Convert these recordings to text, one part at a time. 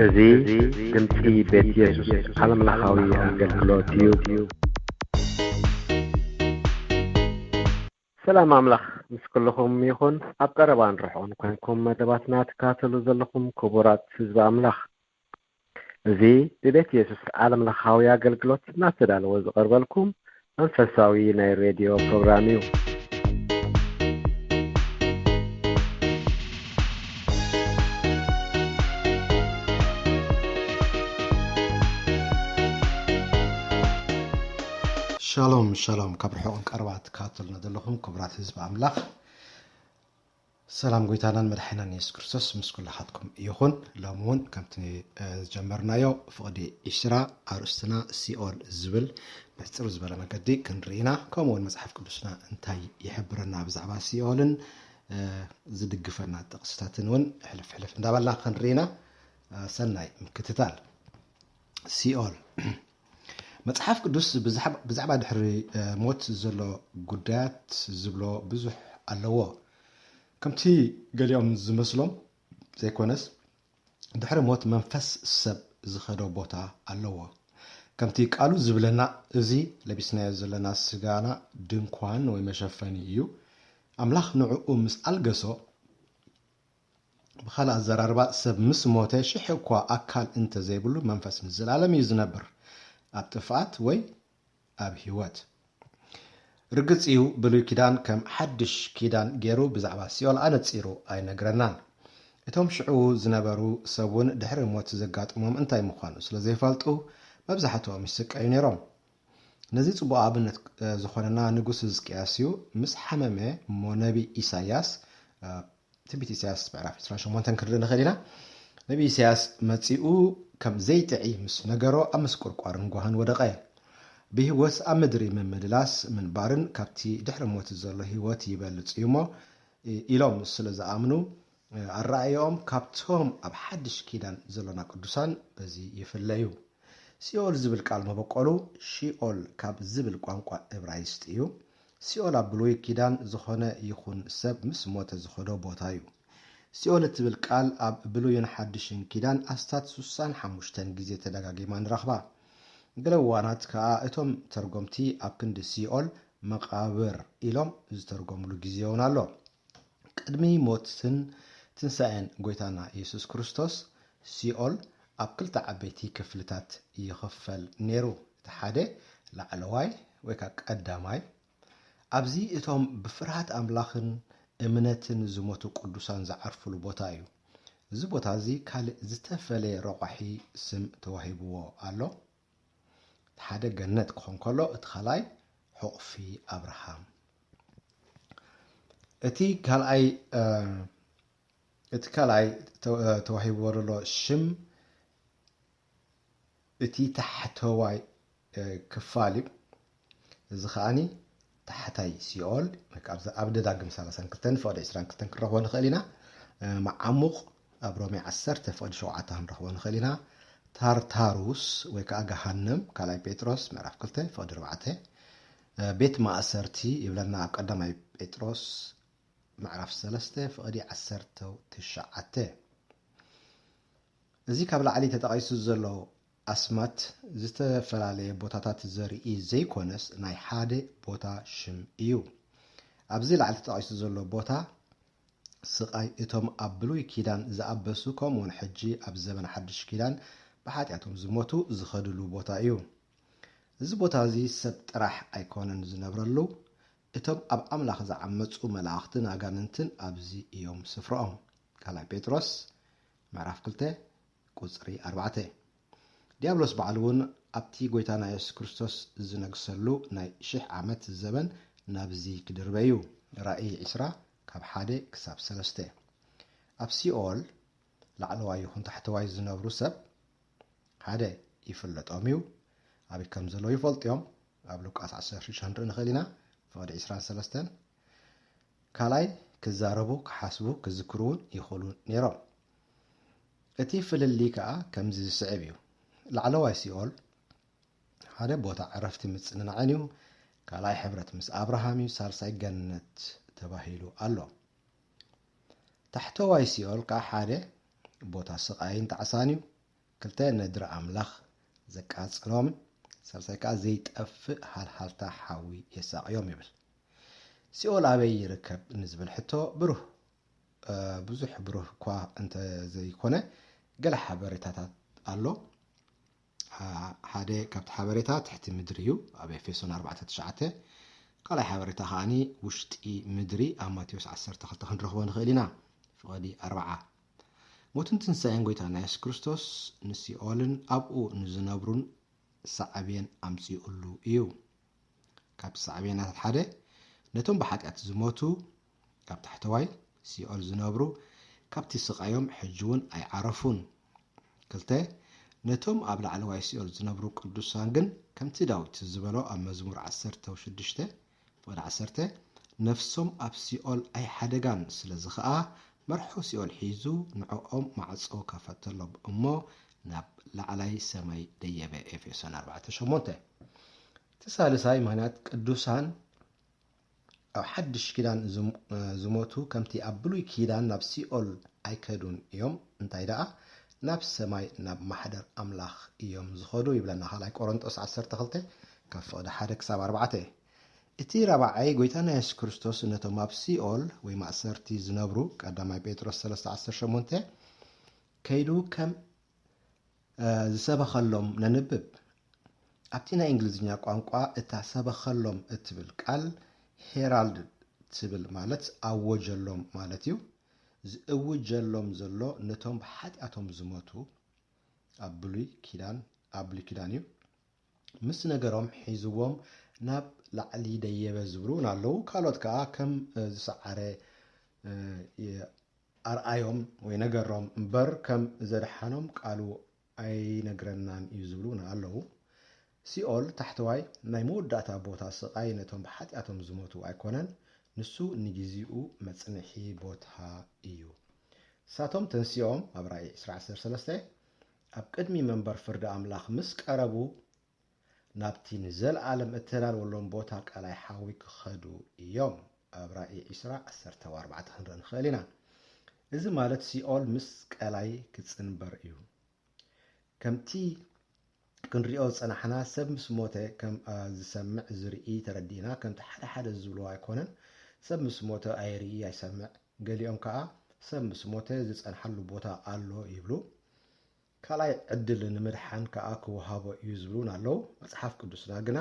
እዚ ድምጺ ቤት የሱስ ዓለምለኻዊ ኣገልግሎት እዩ። ሰላም ኣምላኽ ምስ ኩልኹም ይኹን። ኣብ ቀረባን ርሑቕን ኮንኩም መደባትና ትከታተሉ ዘለኹም ክቡራት ህዝቢ ኣምላኽ፣ እዚ ብቤት የሱስ ዓለምለኻዊ ኣገልግሎት እናተዳለወ ዝቐርበልኩም መንፈሳዊ ናይ ሬድዮ ፕሮግራም እዩ። ሻሎም ሻሎም፣ ካብ ርሑቕን ቀረባን ትከታተሉና ዘለኹም ክቡራት ህዝቢ ኣምላኽ፣ ሰላም ጎይታናን መድሓናን የሱስ ክርስቶስ ምስ ኩላኻትኩም ይኹን። ሎሚ እውን ከምቲ ዝጀመርናዮ ፍቕዲ ዕስራ ኣርእስትና ሲኦል ዝብል ብሕፅር ዝበለ መገዲ ክንርኢ ኢና። ከምኡ እውን መፅሓፍ ቅዱስና እንታይ ይሕብረና ብዛዕባ ሲኦልን ዝድግፈና ጥቕስታትን እውን ሕልፍ ሕልፍ እንዳበልና ክንርኢ ኢና። ሰናይ ምክትታል። ሲኦል። መጽሓፍ ቅዱስ ብዛዕባ ድሕሪ ሞት ዘሎ ጉዳያት ዝብሎ ብዙሕ ኣለዎ። ከምቲ ገሊኦም ዝመስሎም ዘይኮነስ፣ ድሕሪ ሞት መንፈስ ሰብ ዝኸዶ ቦታ ኣለዎ። ከምቲ ቃሉ ዝብለና፣ እዚ ለቢስናዮ ዘለና ስጋና ድንኳን ወይ መሸፈኒ እዩ። ኣምላኽ ንዕኡ ምስ ኣልገሶ፣ ብኻልእ ኣዘራርባ፣ ሰብ ምስ ሞተ ሽሕ እኳ ኣካል እንተ ዘይብሉ፣ መንፈስ ንዘለኣለም እዩ ዝነብር፣ ኣብ ጥፍኣት ወይ ኣብ ህይወት። ርግጽ እዩ፣ ብሉይ ኪዳን ከም ሓድሽ ኪዳን ገይሩ ብዛዕባ ሲኦል ኣነጺሩ ኣይነግረናን። እቶም ሽዑ ዝነበሩ ሰብ እውን ድሕሪ ሞት ዘጋጥሞም እንታይ ምዃኑ ስለ ዘይፈልጡ፣ መብዛሕትኦም ይስቀዩ ነይሮም። ነዚ ጽቡቕ ኣብነት ዝኾነና ንጉስ ህዝቅያስ እዩ። ምስ ሓመመ እሞ ነቢ ኢሳያስ ትንቢት ኢሳያስ ምዕራፍ ዕስራን ሸሞንተን ክንርኢ ንኽእል ኢና። ነቢ ኢሳያስ መጺኡ ከም ዘይጥዒ ምስ ነገሮ ኣብ ምስቁርቋርን ጓህን ወደቐ። ብህይወት ኣብ ምድሪ ምምልላስ ምንባርን ካብቲ ድሕሪ ሞት ዘሎ ህይወት ይበልጽ እዩ እሞ ኢሎም ስለ ዝኣምኑ ኣረኣእያኦም ካብቶም ኣብ ሓድሽ ኪዳን ዘሎና ቅዱሳን በዚ ይፍለ እዩ። ሲኦል ዝብል ቃል መበቆሉ ሺኦል ካብ ዝብል ቋንቋ እብራይስጥ እዩ። ሲኦል ኣብ ብሉይ ኪዳን ዝኾነ ይኹን ሰብ ምስ ሞተ ዝኸዶ ቦታ እዩ። ሲኦል እትብል ቃል ኣብ ብሉይን ሓድሽን ኪዳን ኣስታት ሱሳን ሓሙሽተን ግዜ ተደጋጊማ ንረኽባ። ገለ እዋናት ከኣ እቶም ተርጎምቲ ኣብ ክንዲ ሲኦል መቓብር ኢሎም ዝተርጎምሉ ግዜ እውን ኣሎ። ቅድሚ ሞትን ትንሳኤን ጎይታና የሱስ ክርስቶስ፣ ሲኦል ኣብ ክልተ ዓበይቲ ክፍልታት ይኽፈል ነይሩ። እቲ ሓደ ላዕለዋይ ወይ ከኣ ቀዳማይ፣ ኣብዚ እቶም ብፍርሃት ኣምላኽን እምነትን ዝሞቱ ቅዱሳን ዝዓርፉሉ ቦታ እዩ። እዚ ቦታ እዚ ካልእ ዝተፈለየ ረቋሒ ስም ተዋሂብዎ ኣሎ። እቲ ሓደ ገነት ክኾን ከሎ፣ እቲ ካልኣይ ሕቑፊ ኣብርሃም። እቲ ካልኣይ፣ እ፣ እቲ ካልኣይ ተ-፣ እ፣ ተዋሂብዎ ዘሎ ሽም እቲ ታሕተዋይ፣ እ፣ ክፋል እዩ። እዚ ከኣኒ ታሕታይ ሲኦል፣ ወይ ከዓ ኣብዚ ኣብ ደዳግም ሰላሳን ክልተን ፍቕዲ ዕስራን ክልተን ክንረኽቦ ንኽእል ኢና። እ፣ መዓሙቕ ኣብ ሮሜ ዓሰርተ ፍቕዲ ሸውዓተ ክንረኽቦ ንኽእል ኢና። ታርታሩስ ወይ ከዓ ገሃነም፣ ካልኣይ ጴጥሮስ ምዕራፍ ክልተ ፍቕዲ ኣርባዕተ። እ፣ ቤት ማእሰርቲ ይብለና ኣብ ቀዳማይ ጴጥሮስ ምዕራፍ ሰለስተ ፍቕዲ ዓሰርተ ትሽዓተ። እዚ ካብ ላዕሊ ተጠቒሱ ዘሎ ኣስማት ዝተፈላለየ ቦታታት ዘርኢ ዘይኮነስ፣ ናይ ሓደ ቦታ ሽም እዩ። ኣብዚ ላዕሊ ተጠቒሱ ዘሎ ቦታ ስቓይ እቶም ኣብ ብሉይ ኪዳን ዝኣበሱ፣ ከምኡውን ሕጂ ኣብ ዘመን ሓድሽ ኪዳን ብሓጢኣቶም ዝሞቱ ዝኸድሉ ቦታ እዩ። እዚ ቦታ እዚ ሰብ ጥራሕ ኣይኮነን ዝነብረሉ፣ እቶም ኣብ ኣምላኽ ዝዓመጹ መላእኽትን ኣጋንንትን ኣብዚ እዮም ስፍርኦም። ካልኣይ ጴጥሮስ ምዕራፍ ክልተ ቁጽሪ ኣርባዕተ። ዲያብሎስ ባዕሉ እውን ኣብቲ ጎይታና የሱስ ክርስቶስ ዝነግሰሉ ናይ ሽሕ ዓመት ዘበን ናብዚ ክድርበ እዩ። ራእይ ዕስራ ካብ ሓደ ክሳብ ሰለስተ። ኣብ ሲኦል ላዕለዋይ ይኹን ታሕተዋይ ዝነብሩ ሰብ፣ ሓደ ይፍለጦም እዩ፣ ኣበይ ከም ዘለዉ ይፈልጡ እዮም። ኣብ ሉቃስ ዓሰርተ ሽዱሽተ ክንርኢ ንኽእል ኢና፣ ፍቕዲ ዕስራን ሰለስተን። ካልኣይ ክዛረቡ፣ ክሓስቡ፣ ክዝክሩ እውን ይኽእሉ ነይሮም። እቲ ፍልልይ ከኣ ከምዚ ዝስዕብ እዩ። ላዕለዋይ ሲኦል ሓደ ቦታ ዕረፍቲ ምጽንናዕን እዩ። ካልኣይ ሕብረት ምስ ኣብርሃም እዩ። ሳልሳይ ገነት ተባሂሉ ኣሎ። ታሕተዋይ ሲኦል ከኣ ሓደ ቦታ ስቓይን ጣዕሳን እዩ። ክልተ ነድሪ ኣምላኽ ዘቃጽሎም፣ ሳልሳይ ከኣ ዘይጠፍእ ሃልሃልታ ሓዊ የሳቕዮም ይብል። ሲኦል ኣበይ ይርከብ ንዝብል ሕቶ ብሩህ ብዙሕ ብሩህ እኳ እንተዘይኮነ ገለ ሓበሬታታት ኣሎ። ሓደ ካብቲ ሓበሬታ ትሕቲ ምድሪ እዩ። ኣብ ኤፌሶን ኣርባዕተ ትሽዓተ። ካልኣይ ሓበሬታ ከዓኒ ውሽጢ ምድሪ ኣብ ማቴዎስ ዓሰርተ ክልተ ክንረኽቦ ንኽእል ኢና። ፍቐዲ ኣርባዓ። ሞትን ትንሳኤን ጎይታና የሱስ ክርስቶስ ንሲኦልን ኣብኡ ንዝነብሩን ሳዕቤን ኣምጺኡሉ እዩ። ካብቲ ሳዕቤናት ሓደ ነቶም ብሓጢኣት ዝሞቱ ኣብ ታሕተዋይ ሲኦል ዝነብሩ ካብቲ ስቓዮም ሕጂ እውን ኣይዓረፉን። ክልተ ነቶም ኣብ ላዕለዋይ ሲኦል ዝነብሩ ቅዱሳን ግን ከምቲ ዳዊት ዝበሎ ኣብ መዝሙር ዓሰርተ ሽዱሽተ ፍቕዲ ዓሰርተ ነፍሶም ኣብ ሲኦል ኣይሓደጋን፣ ስለዚ ኸኣ መርሖ ሲኦል ሒዙ ንዕኦም ማዕጾ ከፈተሎም እሞ ናብ ላዕላይ ሰማይ ደየበ። ኤፌሶን ኣርባዕተ ሸሞንተ። እቲ ሳልሳይ ምኽንያት ቅዱሳን ኣብ ሓድሽ ኪዳን ዝም- ዝሞቱ ከምቲ ኣብ ብሉይ ኪዳን ናብ ሲኦል ኣይከዱን እዮም፣ እንታይ ደኣ ናብ ሰማይ ናብ ማሕደር ኣምላኽ እዮም ዝኸዱ ይብለና ካልኣይ ቆሮንጦስ ዓሰርተ ክልተ ካብ ፍቕዲ ሓደ ክሳብ ኣርባዕተ። እቲ ራብዓይ ጎይታና የሱስ ክርስቶስ ነቶም ኣብ ሲኦል ወይ ማእሰርቲ ዝነብሩ ቀዳማይ ጴጥሮስ ሰለስተ ዓሰርተ ሸሞንተ ከይዱ ከም ዝሰበኸሎም ነንብብ። ኣብቲ ናይ እንግሊዝኛ ቋንቋ እታ ሰበኸሎም እትብል ቃል ሄራልድ ትብል ማለት ኣወጀሎም ማለት እዩ። ዝእውጀሎም ዘሎ ነቶም ብሓጢኣቶም ዝሞቱ ኣብ ብሉይ ኪዳን ኣብ ብሉይ ኪዳን እዩ። ምስ ነገሮም ሒዝዎም ናብ ላዕሊ ደየበ ዝብሉ እውን ኣለዉ። ካልኦት ከዓ ከም ዝሰዓረ ኣርኣዮም ወይ ነገሮም እምበር ከም ዘድሓኖም ቃሉ ኣይነግረናን እዩ ዝብሉ እውን ኣለዉ። ሲኦል ታሕተዋይ ናይ መወዳእታ ቦታ ስቓይ ነቶም ብሓጢኣቶም ዝሞቱ ኣይኮነን፣ ንሱ ንግዜኡ መጽንሒ ቦታ እዩ። ንሳቶም ተንሲኦም ኣብ ራእይ ዕስራ ዓሰርተ ሰለስተ ኣብ ቅድሚ መንበር ፍርዲ ኣምላኽ ምስ ቀረቡ ናብቲ ንዘለኣለም እተዳለወሎም ቦታ ቀላይ ሓዊ ክኸዱ እዮም። ኣብ ራእይ ዕስራ ዓሰርተ ኣርባዕተ ክንርኢ ንኽእል ኢና። እዚ ማለት ሲኦል ምስ ቀላይ ክጽንበር እዩ። ከምቲ ክንሪኦ ዝጸናሕና ሰብ ምስ ሞተ ከም ዝሰምዕ ዝርኢ ተረዲእና ከምቲ ሓደ ሓደ ዝብልዎ ኣይኮነን። ሰብ ምስ ሞተ ኣይርኢ ኣይሰምዕ። ገሊኦም ከኣ ሰብ ምስ ሞተ ዝጸንሓሉ ቦታ ኣሎ ይብሉ። ካልኣይ ዕድል ንምድሓን ከኣ ክወሃቦ እዩ ዝብሉን ኣለዉ። መጽሓፍ ቅዱስና ግና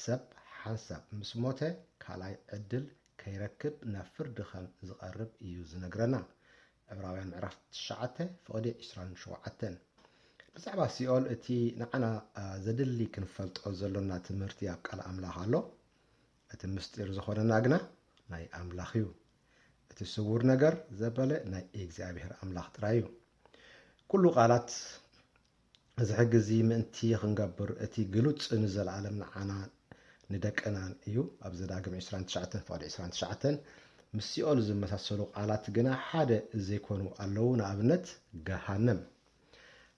ሰብ ሓንሳብ ምስ ሞተ ካልኣይ ዕድል ከይረክብ ናብ ፍርዲ ከም ዝቐርብ እዩ ዝነግረና። ዕብራውያን ምዕራፍ ትሽዓተ ፍቕዲ ዕስራን ሸውዓተን። ብዛዕባ ሲኦል እቲ ንዓና ዘድሊ ክንፈልጦ ዘሎና ትምህርቲ ኣብ ቃል ኣምላኽ ኣሎ። እቲ ምስጢር ዝኾነና ግና ናይ ኣምላኽ እዩ። እቲ ስውር ነገር ዘበለ ናይ እግዚኣብሔር ኣምላኽ ጥራይ እዩ። ኩሉ ቃላት እዚ ሕጊ እዚ ምእንቲ ክንገብር እቲ ግሉጽ ንዘለኣለም ንዓና ንደቅናን እዩ። ኣብ ዘዳግም ዕስራን ትሽዓተን ፍቕዲ ዕስራን ትሽዓተን ምስ ሲኦል ዝመሳሰሉ ቃላት ግና ሓደ ዘይኮኑ ኣለዉ። ንኣብነት ገሃነም።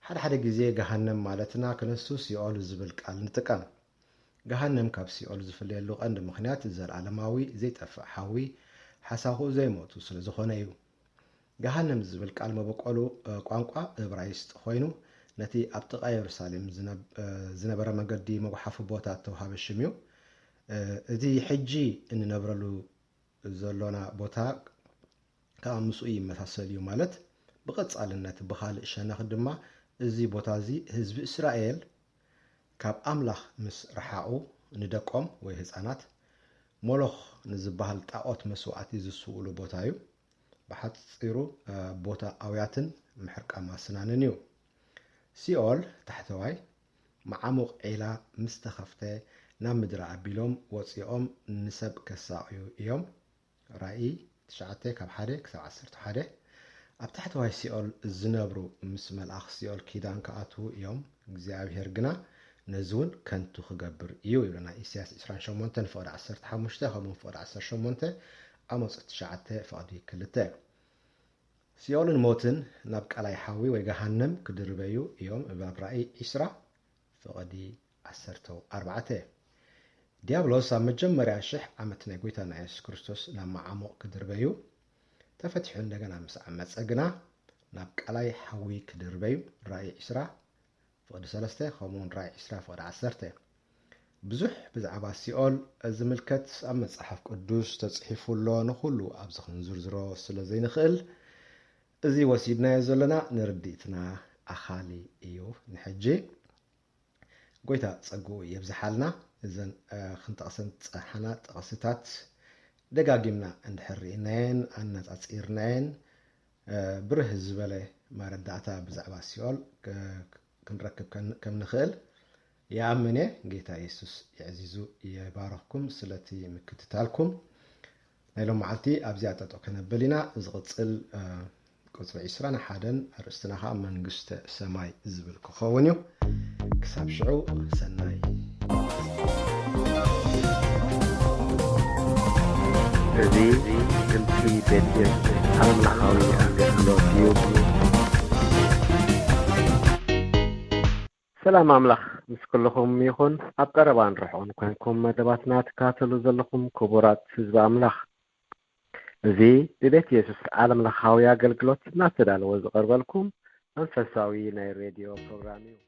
ሓደ ሓደ ግዜ ገሃነም ማለትና ክነሱ ሲኦል ዝብል ቃል ንጥቀም። ገሃነም ካብ ሲኦል ዝፍለየሉ ቀንዲ ምኽንያት ዘለኣለማዊ ዘይጠፍእ ሓዊ ሓሳኹ ዘይሞቱ ስለ ዝኾነ እዩ። ገሃነም ዝብል ቃል መበቆሉ ቋንቋ እብራይስጥ ኮይኑ ነቲ ኣብ ጥቓ የሩሳሌም ዝነበረ መገዲ መጉሓፊ ቦታ እተውሃበ ሽም እዩ። እዚ ሕጂ እንነብረሉ ዘሎና ቦታ ከኣ ምስኡ ይመሳሰል እዩ ማለት ብቐጻልነት ብኻልእ ሸነኽ ድማ እዚ ቦታ እዚ ህዝቢ እስራኤል ካብ ኣምላኽ ምስ ረሓቑ ንደቆም ወይ ህጻናት ሞሎኽ ንዝበሃል ጣዖት መስዋእቲ ዝስውእሉ ቦታ እዩ። ብሓጺሩ ቦታ ኣውያትን ምሕርቃም ኣስናንን እዩ። ሲኦል ታሕተዋይ መዓሙቕ ዒላ ምስ ተኸፍተ ናብ ምድሪ ኣቢሎም ወጺኦም ንሰብ ከሳቕዩ እዮም። ራእይ ትሽዓተ ካብ ሓደ ክሳብ ዓሰርተ ሓደ። ኣብ ታሕተዋይ ሲኦል ዝነብሩ ምስ መልኣኽ ሲኦል ኪዳን ክኣትዉ እዮም፣ እግዚኣብሔር ግና ነዚ እውን ከንቱ ክገብር እዩ ይብለና ኢሳያስ ዕስራን ሸሞንተን ፍቕዲ ዓሰርተ ሓሙሽተ ከምኡውን ፍቕዲ ዓሰርተ ሸሞንተ ኣሞጽ ትሽዓተ ፍቕዲ ክልተ። ሲኦልን ሞትን ናብ ቀላይ ሓዊ ወይ ገሃነም ክድርበዩ እዮም እብ ኣብ ራእይ ዕስራ ፍቕዲ ዓሰርተ ኣርባዕተ። ዲያብሎስ ኣብ መጀመርያ ሽሕ ዓመት ናይ ጎይታና የሱስ ክርስቶስ ናብ መዓሙቕ ክድርበዩ ተፈቲሑ እንደገና ምስ ዓመጸ ግና ናብ ቀላይ ሓዊ ክድርበዩ ራእይ ዕስራ ፍቕዲ ሰለስተ፣ ከምኡውን ራእይ ዕስራ ፍቕዲ ዓሰርተ። ብዙሕ ብዛዕባ ሲኦል ዝምልከት ኣብ መጽሓፍ ቅዱስ ተጽሒፉ ኣሎ። ንኹሉ ኣብዚ ክንዝርዝሮ ስለ ዘይንኽእል፣ እዚ ወሲድናዮ ዘለና ንርድኢትና ኣኻሊ እዩ። ንሕጂ ጎይታ ጸግኡ የብዝሓልና። እዘን፣ እ፣ ክንጠቕሰን ዝጸሓና ጥቕስታት ደጋጊምና እንድሕር ርኢናየን ኣነጻጺርናየን፣ እ፣ ብርህ ዝበለ መረዳእታ ብዛዕባ ሲኦል ክ-፣ ክንረክብ ከን-፣ ከም ንኽእል ይኣምን እየ። ጌታ የሱስ የዕዚዙ ይባረኽኩም ስለቲ ምክትታልኩም። ናይ ሎም መዓልቲ ኣብዚኣ ጠጠው ከነብል ኢና። ዝቕጽል፣ እ፣ ቁጽሪ ዕስራን ሓደን ኣርእስትና ኸኣ መንግስተ ሰማይ ዝብል ክኸውን እዩ። ክሳብ ሽዑ ሰናይ። እዚ ድምጺ ቤት የሱስ ዓለምለኻዊ ኣገልግሎት እዩ። ሰላም ኣምላኽ ምስ ኩልኹም ይኹን። ኣብ ቀረባን ርሑቕን ኮንኩም መደባትና ትከታተሉ ዘለኹም ክቡራት ህዝቢ ኣምላኽ፣ እዚ ብቤት የሱስ ዓለምለኻዊ ኣገልግሎት እናተዳለወ ዝቐርበልኩም መንፈሳዊ ናይ ሬድዮ ፕሮግራም እዩ።